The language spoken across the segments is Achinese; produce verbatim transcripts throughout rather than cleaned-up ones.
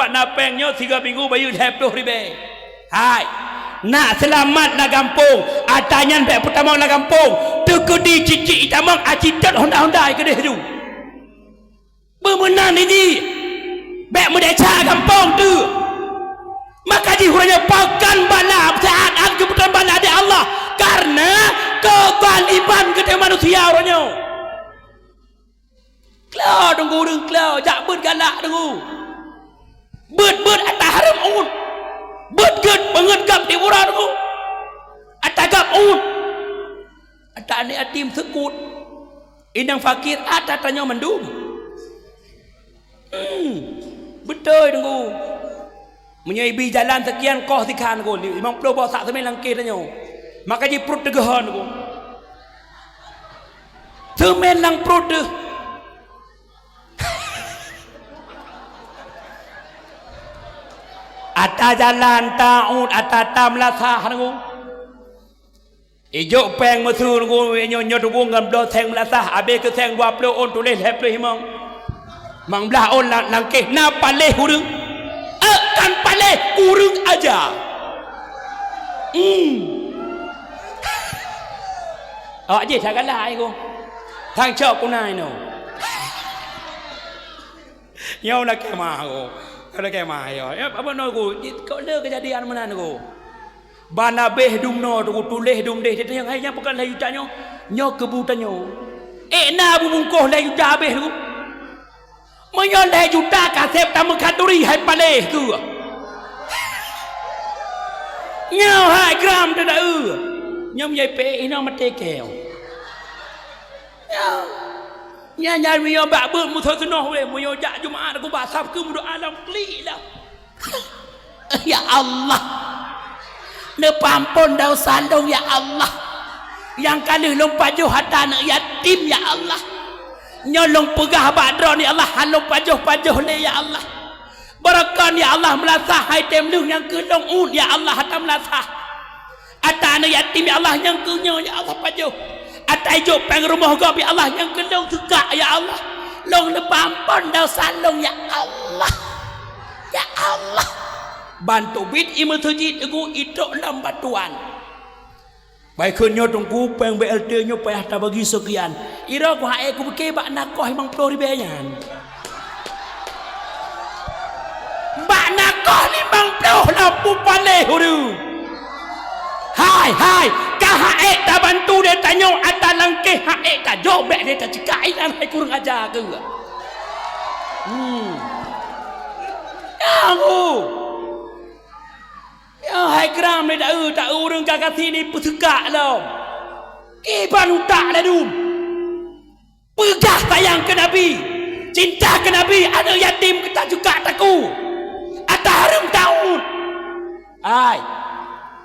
Pat na péng nyoe sigoe minggu bayeue lhèe ploh ribèe. Hai, nak seulamat lam gampông, atra nyan bèk peutamong lam gampông. Teukeudi cicik itamong aci tot honda-honda keudeh ju. Beumeunan ini, bèk meudesya gampông tu. Maka jih uroe nyoe pakon bala, saát-saát geupeutrön bala di Allah, kareuna keugaliban geutanyoe manusia uroe nyoe. Klo deungoe ureueng klo, jak beuet galak deungoe. Beuet-beuet ata hareuem uet. Beuet gét beungeut gab di uroe deungoe. Ata gab uet. Ata aneuk yatim seukut. Inong fakir ata tanyoe mandum. Hmm, beutôi deungoe. Meunyoe ibi jalan seukian koh sikhan deungoe, limong ploh boh sak seumén langkeh tanyoe. Maka jih pruet teugeuhon deungoe. Seumén lam pruet deuh. Ata jalan taut, ata tam lasah deungoe. Ijok péng meusu deungoe, nyoe, nyoe deungoe ngon bloe seng meulasah, abéh keu seng dua ploh ôn tuléh lhèe ploh limong. Mang blaih ôn la-, langkeh na paléh ureueng. Eh, kan paléh ureueng aja. Hmm. Awak jih sagalai ko. Thang cok kunai no. Nyoe lakèe meuah ko. Nyoe lakèe meuah yo. Ya, apa no ko? Kok le keujadian meunan ko? Ban abéh dum noe tu, tuléh dum déh, teunyang hai nyan pakon lhèe juta nyoe, nyoe keubu tanyoe. Ék na bubungkôh lhèe juta abéh tu. Meunyoe lhèe juta ka sép tameukhanduri hai paléh keuh. Nyoe hai gram teudaeu. Nyoe meunyoe pé inoe maté keu. Nyoe. Nyan, nyan meunyoe bak beuet musoh seunoh wéh, meunyoe jak Jumaat ku bak saf keuh meudoa lom klik lom. Ya Allah, neupeuampon desya lôn, ya Allah. Nyang ka lheueh lôn pajoh ata aneuk yatim, ya Allah. Nyoe lôn peugah bak droeneuh, ya Allah, han lôn pajoh-pajoh lé, ya Allah. Barokon, ya Allah, meulasah hai tem leuh nyang keu lôn uet, ya Allah, ata meulasah. Ata aneuk yatim, ya Allah, nyang keu nyoe, ya Allah, pajoh. Ata ijok péng rumoh gob, ya Allah, nyang keu lôn seukak, ya Allah. Lôn neupeuampon desya lôn, ya Allah. Ya Allah. Ban teubiet i meuseujid teungku itrok lam bantuan. Bai kheun nyoe teungku péng B L T nyoe payah tabagi seukian. Iroe ku ha'ék kubeuke bak nakoh limong ploh ribèe nyan. Bak nakoh limong ploh lampu paléh ureueng. Hai, hai, ka ha'ék tabantu lé tanyoe ata langkeh ha'ék tajok bèk lé tacikak inan hai kureueng aja keuh. Hmm. Nyang u. Ya hai gram lé daeu, daeu ureueng ka gasien peuseukak lom. Kiban utak ladum. Peugah sayang keu Nabi, cinta keu Nabi, aneuk yatim ka tajukak taku. Ata hareuem taun. Ai,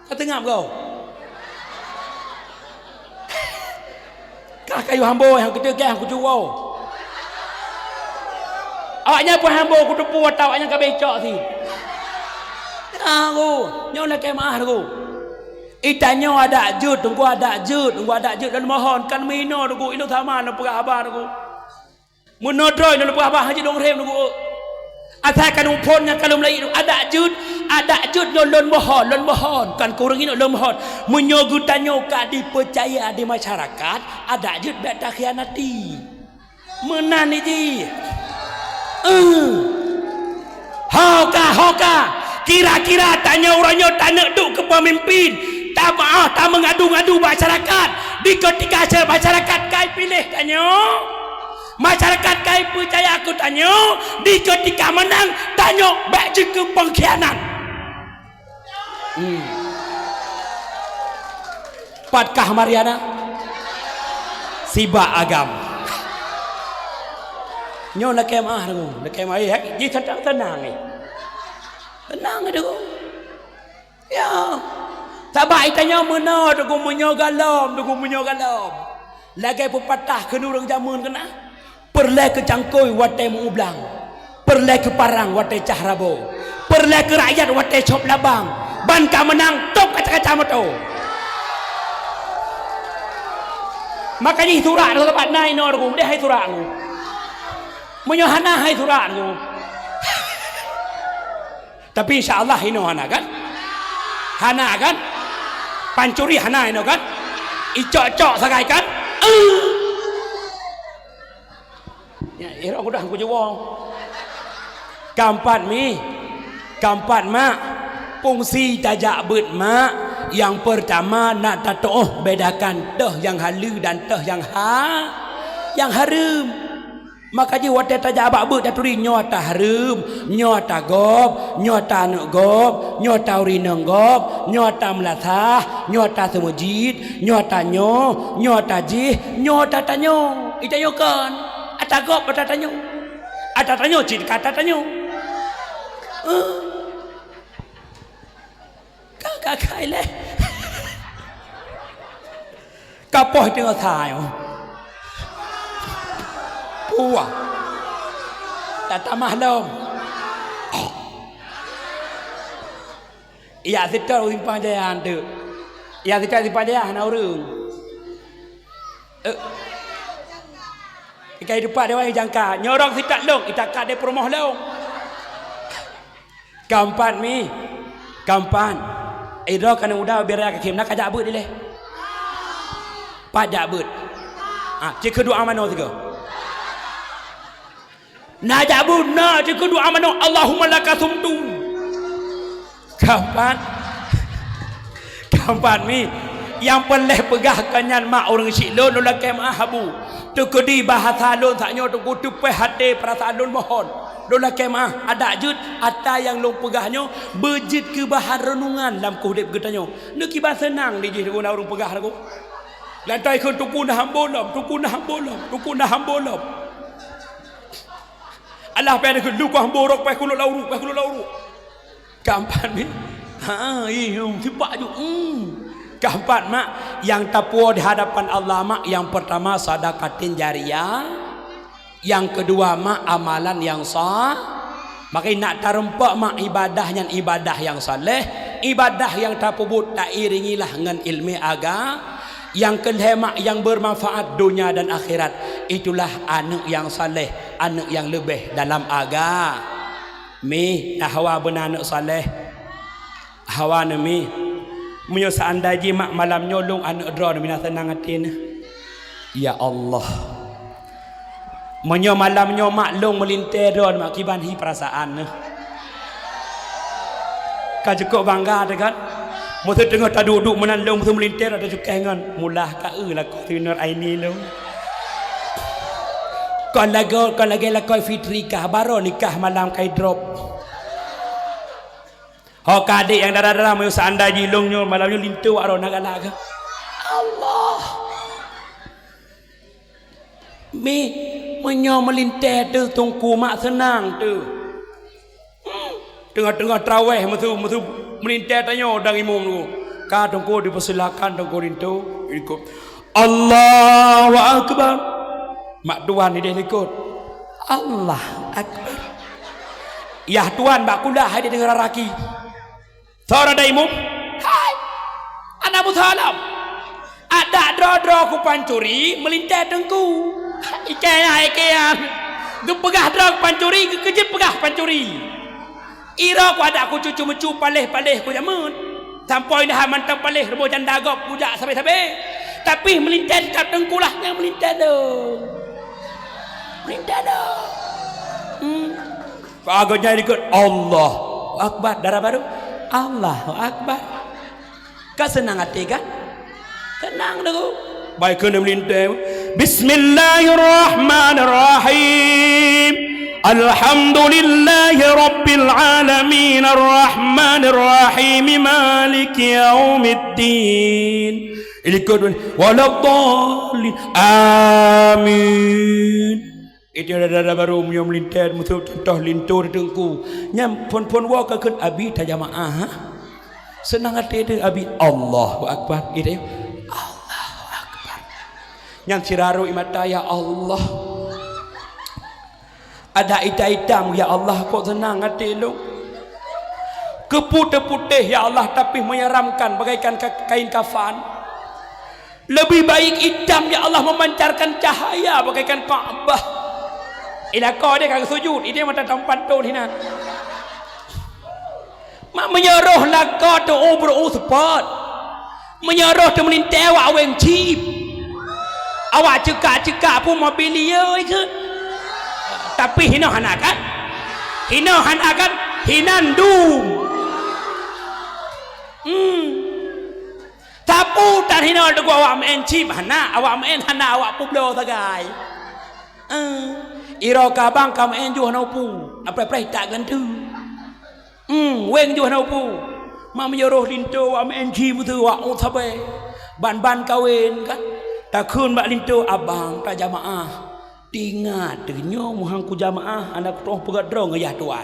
ka teungab goe. Kah kayue hambo nyang keuteuk nyang kujuwoe. Awaknyan pih hambo kuteupeue ata awaknyan ka bécok sit. Aku, nyoe lakèe meu'ah aku. Itanyoe adak jeuet, teungku adak jeuet, teungku adak jeuet lôn mohon, kan meuinoe teungku, inoe sama lôn peugah haba teungku. Meunoe droe lôn peugah haba Haji Dong Rem teungku. Asai ka lôn phon nyan ka lôn meulayeue, adak jeuet, adak jeuet nyoe lôn mohon, lôn mohon, kan keu ureueng inong lôn mohon. Meunyoe geutanyoe ka dipeucaya di masyarakat, adak jeuet bèk takhianati. Meunan jih. Eh. Ho ka, ho ka. Kira-kira tanyoe uroe nyoe taneuk duek keu peumimpin. Tabeu'ah, tameungadu-ngadu bak masyarakat. Di keutika masyarakat ka piléh tanyoe. Masyarakat ka peucaya keu tanyoe. Di keutika meunang tanyoe bèk jeuet keu pengkhianat. Hmm. Pat kah Mariana? Sibak agam. Nyoe lakèe meu'ah deungoe, lakèe meu'ah, eh, jih teunang, teunang, eh. Teunang, eh, deungoe. Ya. Sabab itanyoe meunoe deungoe, meunyoe galom, deungoe meunyoe galom. Lagèe peupatah kheun ureueng jameun keunan. Peureulèe keu cangkôi watèe meu-ublang, peureulèe keu parang watèe cah rabo, peureulèe keu rakyat watèe cop labang, ban ka meunang tôp kaca-kaca moto. Makajih surak lôn sabat na inoe deungoe, deh hai surak deungoe. Meunyoe hana hai surak deungoe. Tapi insya Allah inoe hana kan? Hana kan? Pancuri hana inoe kan? Icok-cok sagai kan? Eh. Ya, irong udah kujuwong. Keempat mi, keempat mak, fungsi tajak beuet mak, yang pertama nak tatoh bedakan teuh nyang haleue dan teuh nyang ha, nyang hareuem. Maka jih watée tajak bak beuet taturi nyoe tahareuem, nyoe tagob, nyoe taneuk gob, nyoe tauri neung gob, nyoe tameulasah, nyoe taseumeujid, nyoe tanyoe, nyoe tajih, nyoe tatanyoe. Itanyoe kon. Ata gob ata tanyoe. Ata tanyoe cit ka ata tanyoe. Eh. Ka, ka, ka ilée. Kapoh teungoh sa nyoe. Puah. Tatamah lom. Yak sitot u Simpang Jaya anteuk. Yak sitot Simpang Jaya hana ureuëng. Eh. Ikai teumpat dewan jangka. Nyorong sitat lông, itakat di peurumoh lông. Keempat mi. Keempat. Idroe keuneuk muda biar kaki meunan kajak beuet dilée. Pat jak beuet. Ah, cit keu doa manoe sigoe. Na jak beuet na cit keu doa manoe, Allahumma laka sumtu. Keempat. Keempat mi. Nyang peureulée peugah keu nyan mak ureuëng syiek lôn, lôn lakée meuah abu. Teukeudi bahasa lôn sak nyoe teungku teupeh até peurasaan lôn mohon. Lôn lakée meuah, adak jeuet ata nyang lôn peugah nyoe beujeuet keu bahan reunungan lam keuh udeb geutanyoe. Neukiban seunang dijih na ureuëng peugah lagoe. Lantai kheun teungku na hambo lom, teungku na hambo lom, teungku na hambo lom. Alah payah dikeue lukoh hambo rok payah kulot lauru, payah kulot lauru. Keempat ni, ha, ih, hmm, sipak ju, hmm. Keempat mak, yang tapuwoe di hadapan Allah mak, yang pertama sadaqatin jariyah, yang kedua mak amalan yang sah. Maka nak tareumpok mak ibadah nyan ibadah yang saleh, ibadah yang tapeubuet tairingilah ngon ilmu aga. Yang keulhée mak yang bermanfaat dunia dan akhirat, itulah aneuk yang saleh, aneuk yang leubeh dalam aga. Mi, na hawa beuna aneuk saleh. Hawa neuh mi. Meunyoe seandai jih mak malam nyoe lôn aneuk droeneuh mi na seunang até neuh. Ya Allah. Meunyoe malam nyoe mak lôn meulintée droeneuh mak kiban hi peurasaan neuh. Ka cukôp bangga teuh kan? Meuseu teungoh taduek-duek meunan lôn meuseu meulintée droe tacukéh ngon mulah ka eu lakoe sinur aini lôn. Kon lagoe, kon lagée lakoe Fitri kah baroe nikah malam kai drop. Ho ka adék nyang dara-dara meunyoe seandai jih lôn nyoe malam nyoe linto wak droe na galak kah? Allah. Mi, meunyoe meulintée teuh teungku mak seunang teuh. Teungoh-teungoh traweh meuseu, meuseu meulintée tanyoe dang imum tu. Ka teungku dipersilakan teungku linto ikot. Allahu Akbar. Mak tuan ideh likot. Allahu Akbar. Yah tuan bak kulah hai deungon raraki. Soe rada imum? Hai! Ana musalam. Adak droe-droe ku pancuri meulintée teungku. Ikea, ikea. Geupeugah droe ku pancuri, geukeujeuet peugah pancuri. Iro ku adak ku cucu meucu paléh-paléh ku jameun. Sampoe dah mantong paléh rumoh janda gob kujak sabe-sabe. Tapi meulintée teutap teungku lah nyang meulintée dong. Meulintée dong. Hmm. Pagoe jai dikeue, Allahu Akbar. Dara barô, Allahu Akbar. Ka seunang até kan? Seunang dulu. Baik keuneuk meulintée. Bismillahirrahmanirrahim. Alhamdulillahi rabbil alamin, arrahmanirrahim, maliki yaumiddin. Ilikot waladdallin. Amin. Itu dara-dara barô meunyoe meulintée meuseu contoh linto di teungku. Nyan phon-phon woe ka kheun abi tajamaah, ha? Seunang até teuh abi, Allahu Akbar. Gitu ya. Allahu Akbar. Nyan siraroe mata, ya Allah. Ada itam-itam, ya Allah, kok seunang até lôn. Keuputéh-putéh, ya Allah, tapi menyeramkan bagaikan ka-, kain kafan. Lebih baik itam, ya Allah, memancarkan cahaya bagaikan Ka'bah. Ilako dia ka sujud, ini mata tampan tu hina. Meunyoe roh lakoe teu-u beu-u seupôt. Meunyoe roh teumeulintèe awak wéng cit. Awak ceukak-ceukak pun mobil lieu ikheun. Tapi hinoe hana kan? Hinoe hana kan? Hinan dum. Hmm. Sapeue tan hinoe teugok awak meu'en cit hana, awak meu'en hana awak peubloe sagai. Eh, iroe kabang ka meu'en jih hana upu, apreh-preh tak gantung. Hmm, wéng jih hana upu. Mak meunyoe roh linto awak meu'en cit beutôi awak ôt sabe. Ban-ban kawen kan. Takheun bak linto abang tajamaah. Tingat teuh nyoe meuhan kujamaah hana kutroh peugah droe ngon yah tuan.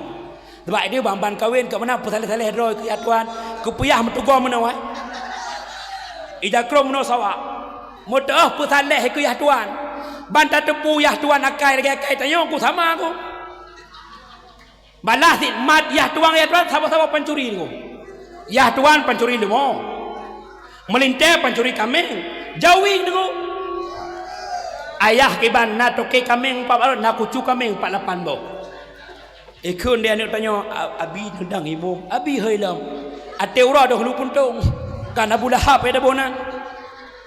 Sabab ideh ban-ban kawen keu meunan peusaleh-saleh droe keu yah tuan, keupeuyah meutugoe meunoe, eh. Ija krom meunoe sawak. Meuteu'oh peusaleh keu yah tuan. Ban tateupeue yah tuan akai lagèe akai tanyoe ku sama ku. Balah sit mat yah tuan, yah tuan saboh-saboh pancuri nyoe. Yah tuan pancuri leumo. Meulintèe pancuri kaméng, jawi nyoe. Ayah kiban na toke kaméng pat barô, na kucu kaméng pat lapan boh. Ikheun di aneuk tanyoe, "A-, Abi neudang imum, Abi hôi lom." Até uroe deuh lu puntông, kan Abu Lahab ya dabo nan.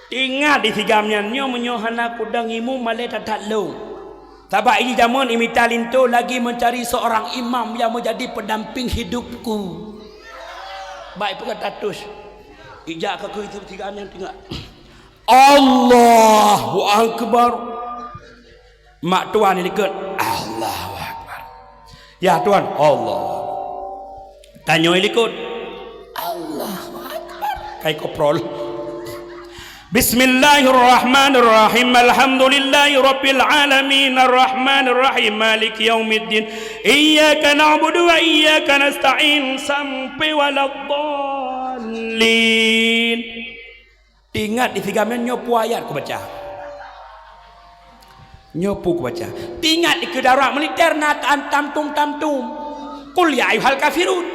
Ingat di sigam nyan, nyoe meunyoe hana kudang imum malée that-that lôn. Sabab iji jameun imita linto lagi mencari seorang imam yang menjadi pendamping hidupku. Baik peugah tatus. Ijak ka keu itu tiga nyang tengah. Allahu Akbar. Mak tuan ilikot. Allahu Akbar. Ya tuan. Allah. Tanyoe ilikot. Allahu Akbar. Kai koprol. Bismillahirrahmanirrahim. Alhamdulillahirabbil alamin. Arrahmanirrahim. Maliki yaumiddin. Iyyaka na'budu wa iyyaka nasta'in. Sampai waladdallin. Tingat di sigam nyan nyoe peue ayat kubaca. Nyoe peue kubaca. Tingat di keudarurat militer na antam tum tam tum. Qul ya ayyuhal kafirun.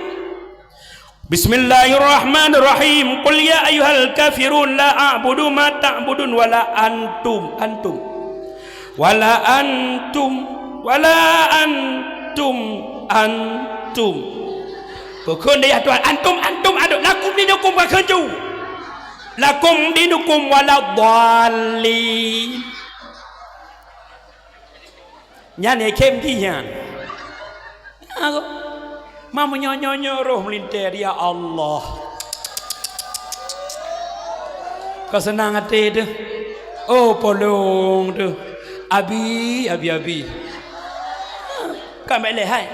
Bismillahirrahmanirrahim. Qul ya ayyuhal kafirun la a'budu ma ta'budun wala antum, antum. Wala antum, wala antum, antum. Pokon deh ya tuan, antum, antum, aduh, lakum dinukum, pakon ju. Lakum dinukum wala dhalin. Nyan ikhem jih nyan. Aku, ma meunyoe-nyoe roh meulintèe, ya Allah. Ka seunang até teuh. Oh, polong teuh. Abi, abi, abi. Ka mek lé hai.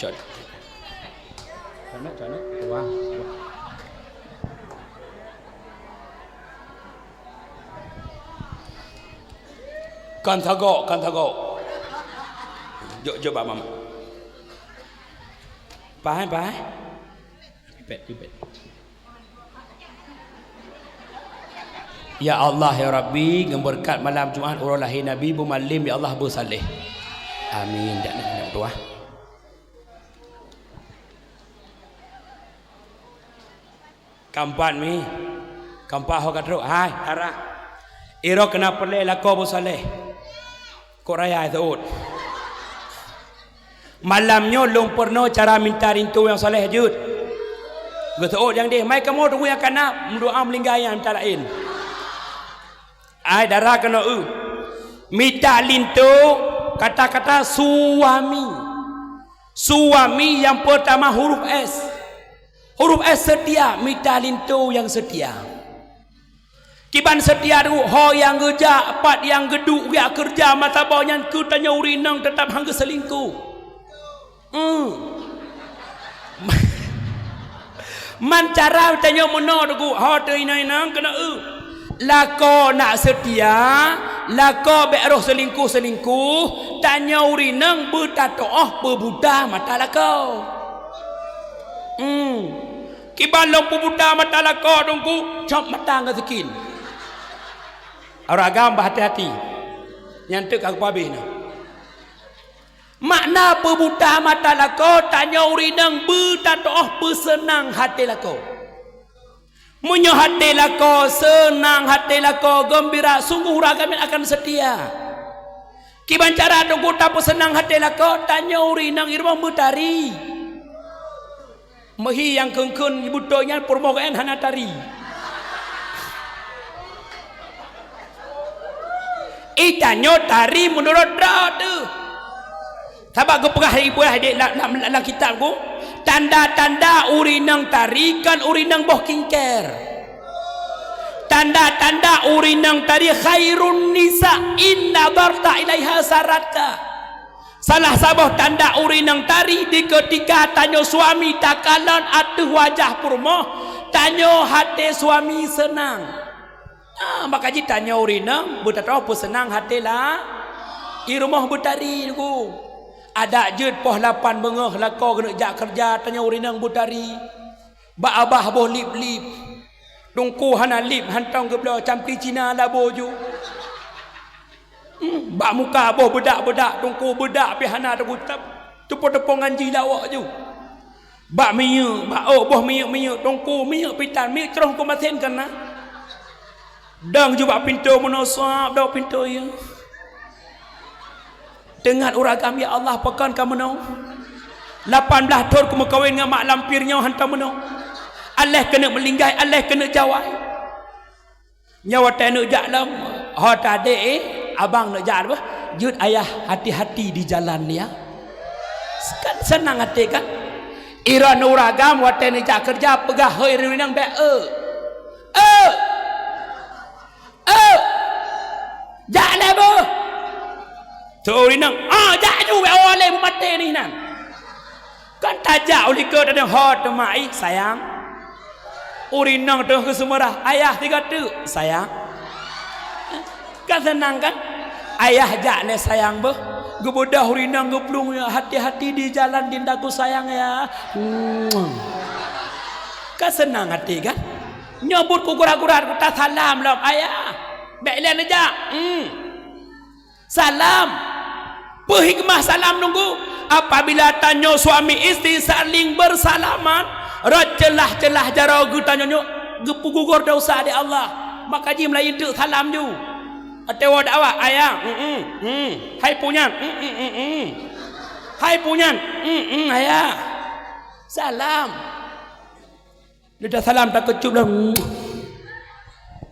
Cocok. Cocok, cocok. Wah, wah. Kan sagok, kan sagok. Jok, jok bak mamak. Pahai, pahai. Pipet, pipet. Ya Allah, ya Rabbi, ngon beureukat malam Jumat uroe lahé Nabi, beumalem, ya Allah, beusaleh. Amin. Dak na, dak tuah. Kampat mi. Kampat ho ka trok. Hai, arah. Iro keuneuk peureulèe lakoe beusaleh. Kok raya seuôt. Malam nyoe lôn peurunoe cara minta linto nyang saleh jeuet. Geuseuôt nyang deh, mai kamoe teungui nyang kana, meudoa meulinggai nyang minta laén. Ai dara keunoe eu. Mita linto kata-kata suami. Suami nyang peurtama huruf S. Huruf S seutia, mita linto nyang seutia. Kiban seutia deuh, ho nyang geujak, pat nyang geuduek, geujak keureuja, mata boh nyan keu tanyoe ureueng inong teutap han geuseulingkoh. Hmm. Man cara tanyoe meunoe deuh, ho teu inong-inong keunoe eu. Lakoe nak seutia, lakoe bèk roh seulingkoh-seulingkoh, tanyoe ureueng inong beutatoh peubuta mata lakoe. Hmm. Kiban lôn peubuta mata lakoe teungku, cop mata ngon sikin. Ureueng agam beuhati-hati. Nyan teuk ka geupeuhabéh na. Makna peubuta mata lakoe, tanyoe ureueng inong beutatoh peuseunang haté lakoe. Meunyoe haté lakoe seunang, haté lakoe geumbira, sungguh ureueng agam nyan akan seutia. Kiban cara Teungku tapeuseunang até lakoe, tanyoe ureueng inong i rumoh meutari. Meuhi nyang kheun-kheun beutôi nyan peurumoh gobnyan hana tari. I tanyoe tari meunurot droe teuh. Sabab geupeugah ibu di lam, lam, lam kitab ku, tanda-tanda ureueng inong tari kon ureueng inong boh kingker. Tanda-tanda ureueng inong tari khairun nisa in nadharta ilaiha sarratka. Salah saboh tanda ureueng inong tari di keutika tanyoe suami takalon ateueh wajah peurumoh, tanyoe até suami seunang. Ah, maka jih tanyoe ureueng inong beutatoh peuseunang até la-, i rumoh beutari Teungku. Adak jeuet poh lapan beungoh lakoe keuneuk jak keureuja, tanyoe ureueng inong beutari. Bak babah boh lip-lip. Teungku hana lip, hantom geubloe, campli Cina labo ju. Hmm, bak muka boh beudak-beudak, Teungku beudak pih hana teugucab. Teupeu-teupeu ngon jih lawok ju. Bak minyeuk, bak ôk boh minyeuk-minyeuk, Teungku minyeuk pih tan, minyeuk troh keu masen kan na. Dang ju bak pintoe meunoe sab, dok pintoe ya. Teuingat ureueng agam, ya Allah, pakon ka meunoe. Lapan blaih thon kumeukawen ngon mak lampir nyoe hantom meunoe. Aléh keuneuk meulinggai, aléh keuneuk jawai. Nyoe watée neuk jak lom, ho tadek, eh, abang neuk jak apa? Jeuet ayah, hati-hati di jalan ya. Kan seunang até kan? Iron ureueng agam watée neuk jak keureuja peugah hôi ureueng inong bék eu. Eu! Eu! Jak lé beuh! Teu ureueng inong, ah, jak ju, bék awai lé beumaté nih nan. Kan tajak u likot ada ho teuma ih, sayang. Ureueng inong teuh geuseumeurah, ayah tiga teuk, sayang. Kan seunang kan? Ayah jak lé sayang beuh. Geubeudôh ureueng inong geuplueng, ya, hati-hati di jalan dindaku sayang ya. Kan seunang até kan? Nyoe buet ku gura-gura, ku tasalam lom, ayah. Bék ilée neujak. Hmm. Salam. Peue hikmah salam Teungku? Apabila tanyoe suami istri saling bersalaman, rot ceulah-ceulah jaroe geutanyoe nyoe geupeugugor desya di Allah. Maka jih meulayeue teuk salam ju. Até woe dakwah, ayah, mm, mm, mm. Hai punyan, mm, mm, mm, mm. Hai punyan, mm, mm, ayah. Salam. Leuda salam takeucup lah.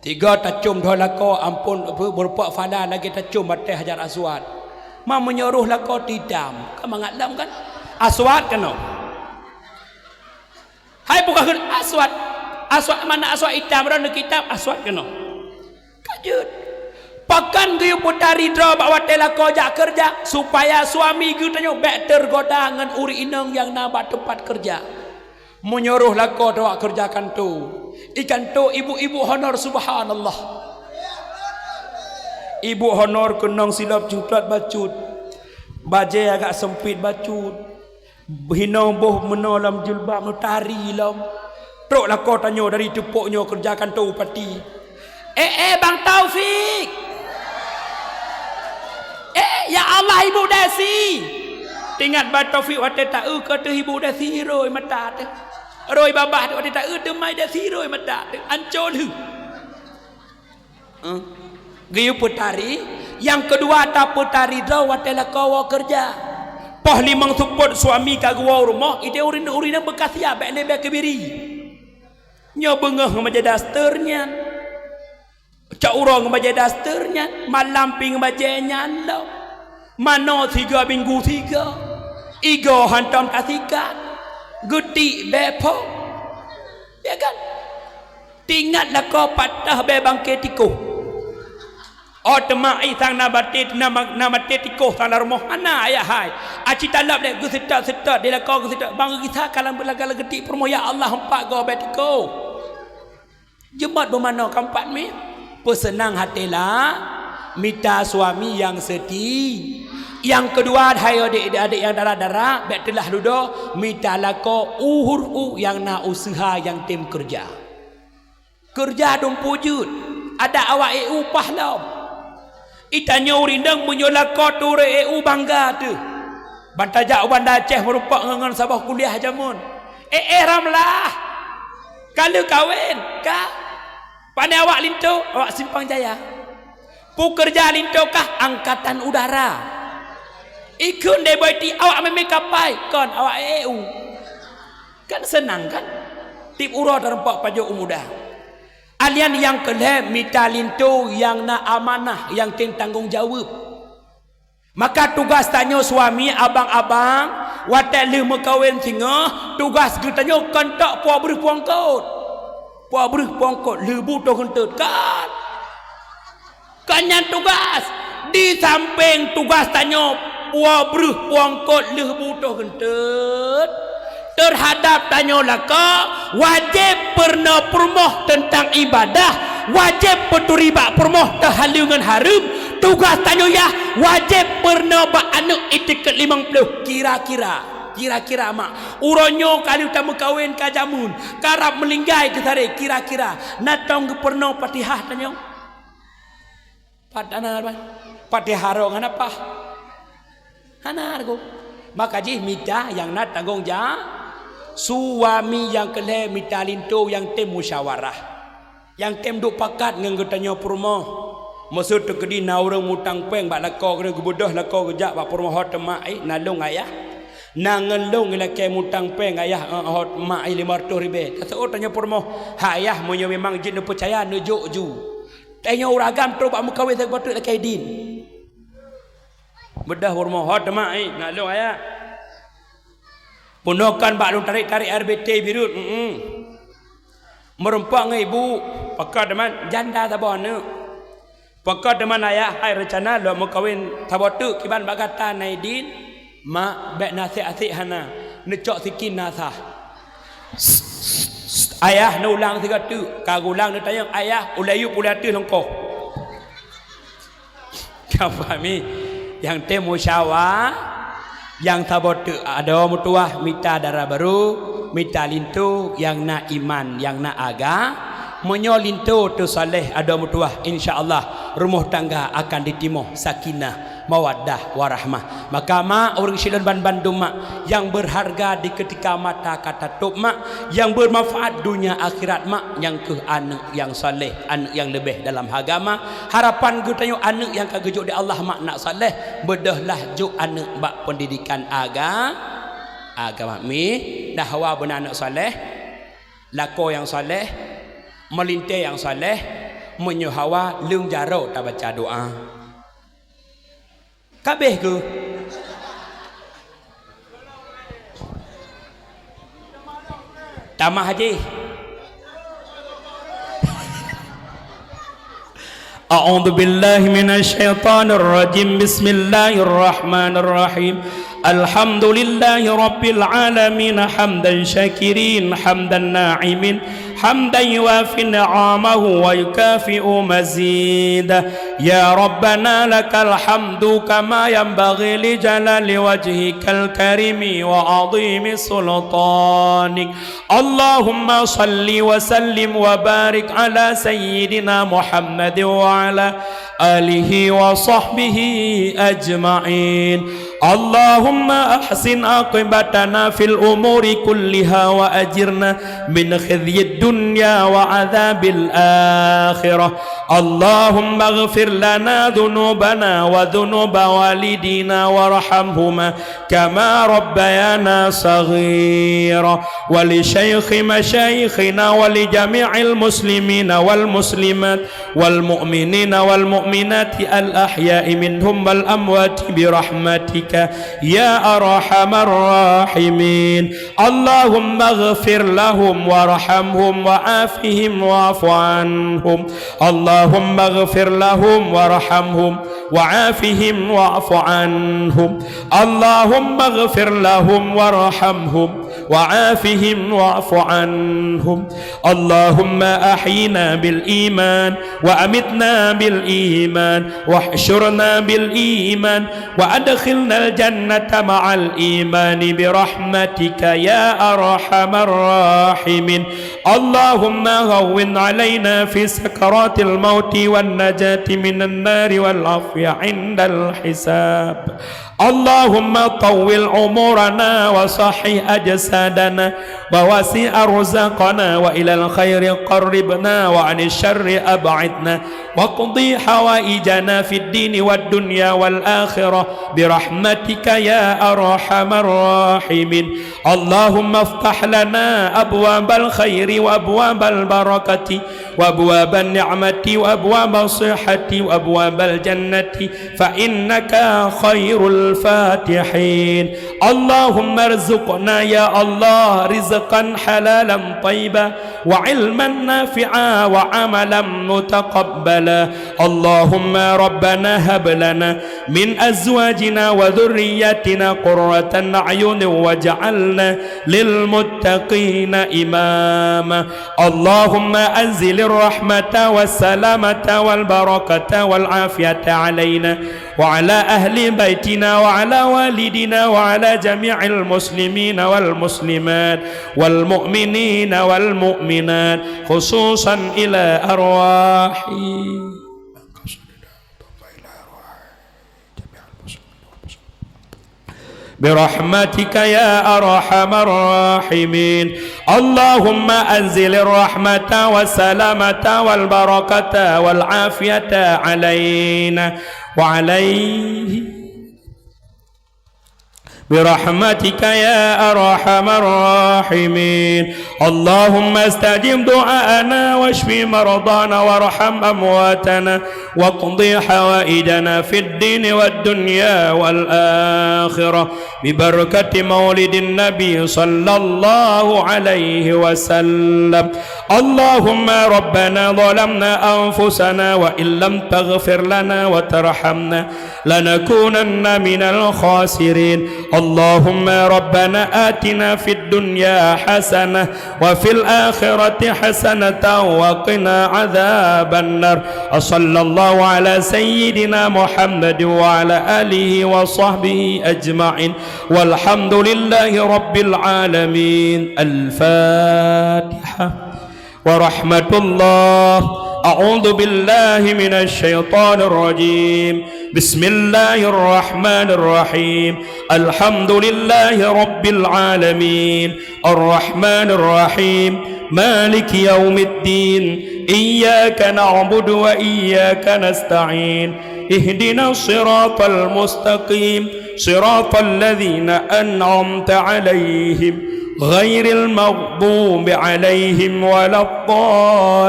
Tiga tacom dua lakoe, ampôn, beureupak phala lagée tacom batée Hajar Aswad. Ma meunyoe roh lakoe tidam, ka mangat lom kan? Aswad keunoe. Hai buka kheun Aswad. Aswad mana Aswad itam, ron kitab Aswad keunoe. Ka jeuet. Pakon geuyue peutari droe bak watée lakoe jak keureuja, supaya suami geutanyoe bék teugoda ngon ureueng inong nyang na bak teumpat keureuja. Meunyoe roh lakoe teuwak keureuja kantô, i kantô ibu-ibu honor, subhanallah. Ibu honor keunong silop cungklot bacut, bajée agak seumpit bacut, hinoe boh meunoe lam jilbab, meutari lom. Trok lakoe tanyoe dari teupok nyoe keureuja kantô bupati. Eh, eh, Bang Taufik! Eh, ya Allah, Ibu Desi! Teuingat Bang Taufik watée taeu ka teuh Ibu Desi rhoi mata teuh. Rhoi babah teuh watée taeu teuma Desi rhoi mata teuh. Ancô lheueh. Eh, geuyue peutari, nyang keudua tapeutari droe watée lakoe woe keureuja. Poh limong seupôt suami ka geuwoe u rumoh, ideh ureueng-ureueng nyang beukasiah bék leubeh keubiri. Nyoe beungoh ngon bajée daster nyan. Cok uroe ngon bajée daster nyan, malam pih ngon bajée nyan lom. Manoe sigoe minggu sigoe. Igoe hantom tasikat. Geutik bék phom. Ya kan? Teuingat lakoe patah bée bangke tikoh. Oh teuma isang na baté, na ma-, na maté tikoh sang lam rumoh hana ayah hai. Aci talab deh geuseutôt-seutôt di lakoe geuseutôt. Bang geugisa ka lam beulaga geutik peurumoh, ya Allah, empat goe bée tikoh. Jeumot beumanoe ka empat mi. Peuseunang até lah, mita suami nyang seuti. Nyang keudua, hai adék-adék nyang dara-dara, bék teulah ludoe, mita lakoe uhur u nyang na useuha nyang tem keureuja. Keureuja dumpeue jeuet, adak awak ék upah lom. Itanyoe ureueng inong meunyoe lakoe turée ék u bangga teuh. Ban tajak u Banda Aceh meurumpok ngon, ngon saboh kuliah jameun. Eh, eh, Ramlah. Ka lheueh kawen, ka. Pane awak linto, awak Simpang Jaya. Peue keureuja linto kah? Angkatan udara. Ikheun deh boh ti awak meumiet kapai, kon awak E U. Kan seunang kan? Tiep uroe tareumpak pajoh u muda. Alian nyang keu lhèe mita linto nyang na amanah, nyang tem tanggong jaweueb. Maka tugas tanyoe suami, abang-abang, watèe lheueh meukawen singoh, tugas geutanyoe kon tok po breuh pongkot. Po breuh pongkot, lheueh bu toh geunteut, kan? Kon nyan tugas. Di sampéng tugas tanyoe po breuh pongkot lheueh bu toh geunteut, teuhadap tanyoe lakoe, wajéb peurunoe peurumoh teuntang ibadah, wajéb peuturi bak peurumoh teuhaleue ngon hareuem, tugas tanyoe yah wajéb peurunoe bak aneuk itikeuet limong ploh, kira-kira, kira-kira mak. Uroe nyoe ka lheueh tameukawen ka jameun, karab meulinggai teusaré, kira-kira na tông geupeurunoe Fatihah tanyoe? Pat hana, Abah? Pat haro ngon apah? Hana argo. Maka jih mita nyang na tanggong ja-, suami nyang keu lhèe mita linto nyang tem musyawarah. Nyang tem duek pakat ngon geutanyoe peurumoh. Meuseu teukeudi na ureueng mutang péng bak lakoe, keuneuk geubeudôh lakoe geujak bak peurumoh, "Ho teuma, eh, na lôn, Ayah. Na ngon lôn ilakèe mutang péng, Ayah, eh, ho teuma, eh, limong reutôh ribèe." Taseuôt tanyoe peurumoh, "Hai Ayah, meunyoe memang jeuet neupeucaya, neujok ju." Tanyoe ureueng agam trok bak meukawen saboh teuk lakèe idin. Beudôh peurumoh, "Ho teuma, eh, na lôn, Ayah." Peunoh kan bak lôn tarek-tarek air B T Birut, mm-mm. Meurumpok ngon ibu, pakon teuma janda saboh aneuk. Pakon teuma Ayah, hai reuncana lôn meukawen saboh teuk, kiban bak gata na idin? Mak, bèk na asèk-asèk hana, neucok sikin na sah. Ayah, neuulang sigoe teuk, ka geuulang neutanyong, Ayah, ulèe yup ulèe ateueh lôn koh. Ka pahami? Nyang tem musyawa-, nyang saboh teuk adoe meutuwah mita dara barô, mita linto nyang na iman, nyang na aga-, meunyoe linto teusaleh adoe meutuwah, insya Allah rumoh tangga akan ditimoh sakinah, mawaddah, warahmah. Maka mak, ureueng silôn banbandum mak, nyang beurharga di keutika mata ka tatôb mak, nyang beumanfaat donya akhirat mak, nyang keuh aneuk nyang saleh, aneuk nyang leubeh dalam agama. Harapan geutanyoe aneuk nyang ka geujok di Allah mak nak saleh, beudôhlah jok aneuk bak peundidikan aga-, agama. Mi, dahwa beuna aneuk saleh, lakoe nyang saleh, meulintèe nyang saleh, meunyoe hawa leueng jaroe tabaca doa. Ka abéh keuh? Tamah jih. أعوذ بالله من الشيطان الرجيم. بسم الله الرحمن الرحيم. الحمد لله رب العالمين. حمدا شاكرين، حمدا ناعمين، حمدا يوافي نعمه ويكافئ مزيده. يا ربنا لك الحمد كما ينبغي لجلال وجهك الكريم وعظيم سلطانك. اللهم صل وسلم وبارك على سيدنا محمد وعلى آله وصحبه أجمعين. اللهم أحسن عاقبتنا في الأمور كلها وأجرنا من خزي الدنيا وعذاب الآخرة. اللهم اغفر لنا ذنوبنا وذنوب والدينا وارحمهما كما ربيانا صغيرا. ولشيخ مشايخنا ولجميع المسلمين والمسلمات والمؤمنين والمؤمنات الأحياء منهم والأموات برحمتك يا أرحم الراحمين. اللهم اغفر لهم وارحمهم وعافهم واعف عنهم. اللهم اغفر لهم وارحمهم وعافهم واعف عنهم. اللهم اغفر لهم وارحمهم وعافهم واعف عنهم. اللهم أحينا بالإيمان وأمتنا بالإيمان واحشرنا بالإيمان وأدخلنا الجنة مع الإيمان برحمتك يا أرحم الراحمين. اللهم هون علينا في سكرات الموت والنجاة من النار والعفو عند الحساب. اللهم طول عمرنا وصحح أجسادنا ووسع أرزاقنا وإلى الخير قربنا وعن الشر أبعدنا واقض حوائجنا في الدين والدنيا والآخرة برحمتك يا أرحم الراحمين. اللهم افتح لنا أبواب الخير وأبواب البركة وأبواب النعمة وأبواب الصحة وأبواب الجنة فإنك خير الفاتحين. اللهم ارزقنا يا الله رزقا حلالا طيبا وعلما نافعا وعملا متقبلا. اللهم ربنا هب لنا من أزواجنا وذرياتنا قرة أعين واجعلنا للمتقين إماما. اللهم أنزل الرحمة والسلامة والبركة والعافية علينا وعلى أهل بيتنا وعلى والدنا وعلى جميع المسلمين والمسلمات والمؤمنين والمؤمنات، خصوصا إلى أرواح برحمتك يا أرحم الراحمين. اللهم أنزل الرحمة والسلامة والبركة والعافية علينا وعليه برحمتك يا أرحم الراحمين. اللهم استجب دعاءنا واشف مرضانا وارحم أمواتنا واقض حوائجنا في الدين والدنيا والآخرة ببركة مولد النبي صلى الله عليه وسلم. اللهم ربنا ظلمنا أنفسنا وإن لم تغفر لنا وترحمنا لنكونن من الخاسرين. اللهم ربنا آتنا في الدنيا حسنة وفي الآخرة حسنة وقنا عذاب النار. وصلى الله على سيدنا محمد وعلى آله وصحبه أجمعين. والحمد لله رب العالمين. الفاتحة. ورحمة الله. أعوذ بالله من الشيطان الرجيم. بسم الله الرحمن الرحيم. الحمد لله رب العالمين. الرحمن الرحيم. مالك يوم الدين. إياك نعبد وإياك نستعين. اهدنا الصراط المستقيم. صراط الذين أنعمت عليهم غير المغضوب عليهم ولا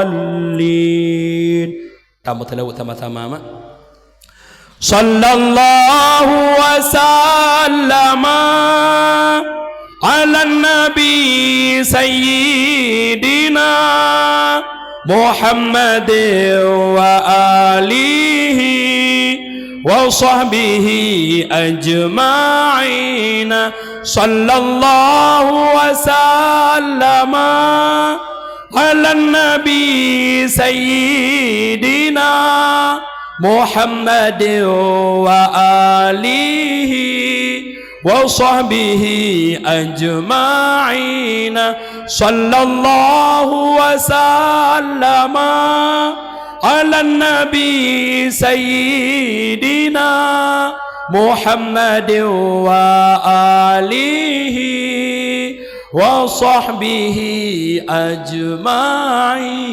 الضالين. Tamah seulaweuet sama-sama, mak. صلى الله وسلم على النبي سيدنا محمد وآله وصحبه أجمعين. صلى الله وسلم على النبي سيدنا محمد وآله وصحبه أجمعين. صلى الله وسلم على النبي سيدنا محمد وآله وصحبه أجمعين.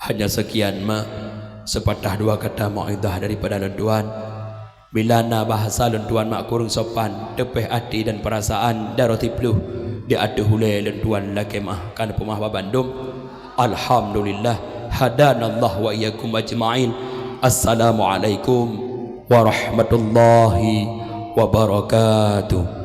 Hanya sekian, mak, sepatah dua kata mau'izah daripada lôn tuan. Bila na bahasa lôn tuan mak kureueng sopan, teupeh até dan peurasaan, daroe siploh di ateueh ulée lôn tuan lakée meu'ah, ka neupeumeu'ah bak bandum. Alhamdulillah, hadanallah wa iyyakum ajma'in. Assalamualaikum warahmatullahi wabarakatuh.